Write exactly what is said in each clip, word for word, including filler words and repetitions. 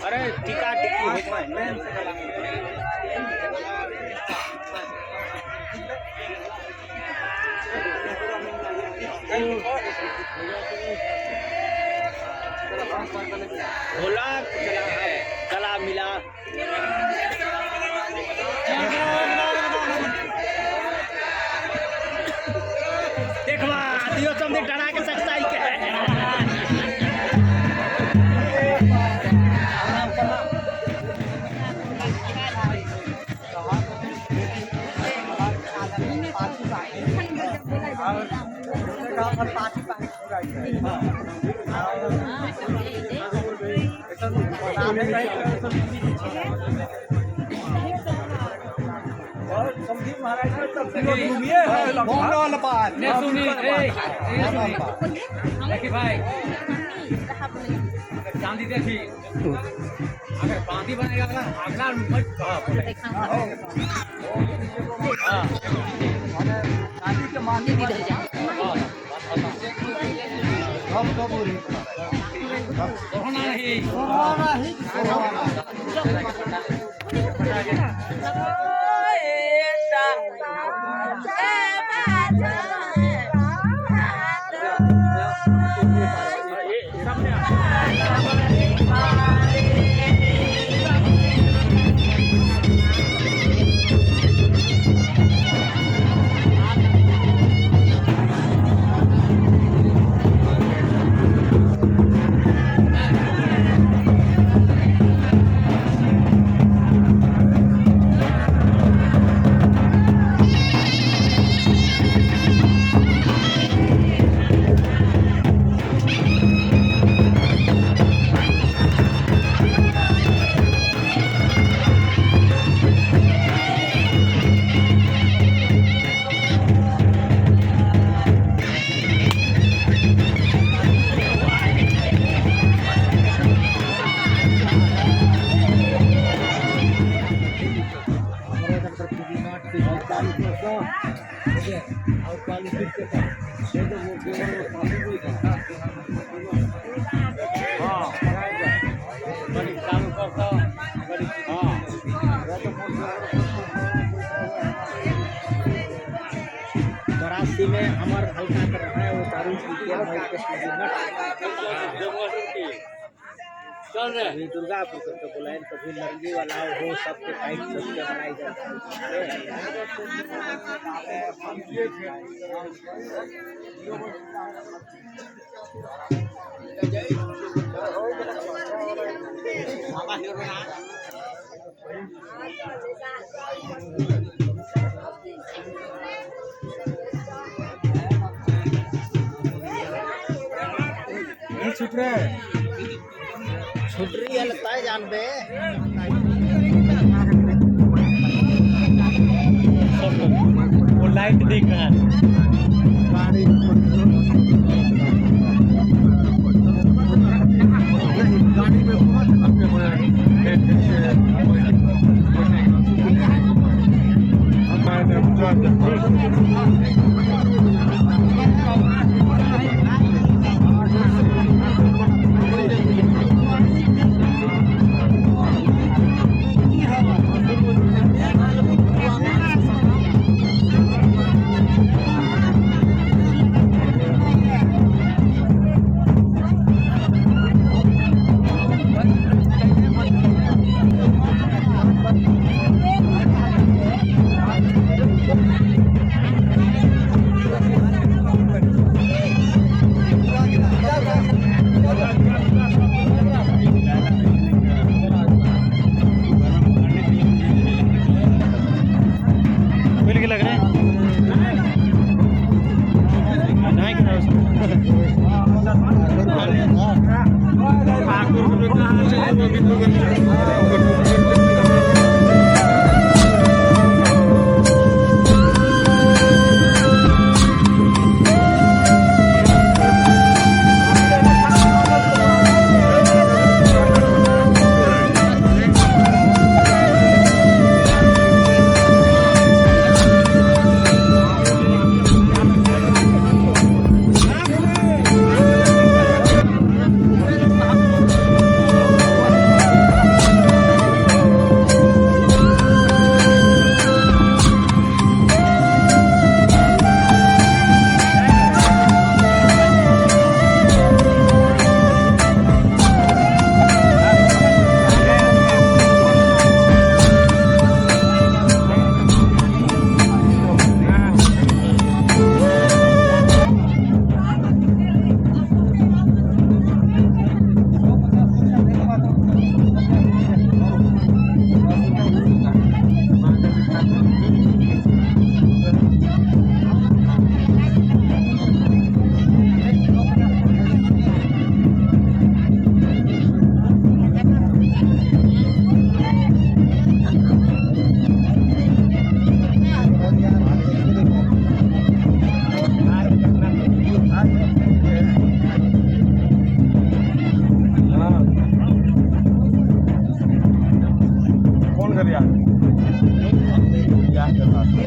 अरे टिका टिकी हो गए। भोला चला है, गला मिला। देखवा, दियो तुम देख डरा के सच्चाई के। और समझी महाराज ने तब से ये सुनिए, है, लंबा। कौन वाला बात? ये सुनिए, ए, ये सुनिए। देखिए भाई, चांदी देखी, अगर बांदी बनेगा अगला, अगला मत कहा। हाँ। चांदी के मांदी बनेगा। वाराणसी में हमर हल्का कर रहा है, वो दारू पी के हमर के साथ में चल रहे। अभी दुर्गापुर करके बुलाए, कभी लड़की वाला हो, सबके टाइट करके बनाई जाता है। छुट रहा है। छुटरी है, लगता है जान पे। वो लाइट देख रहा है। गाड़ी में मिल के लग रहे हैं। नहीं, यार, यार, यार, यार।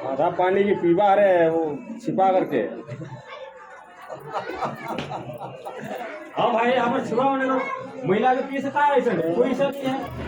आधा पानी की पीबा रे, वो छिपा करके। हाँ भाई, हमर छुआ होने रो, महिला के पीछे का है सर? कोई सर नहीं है।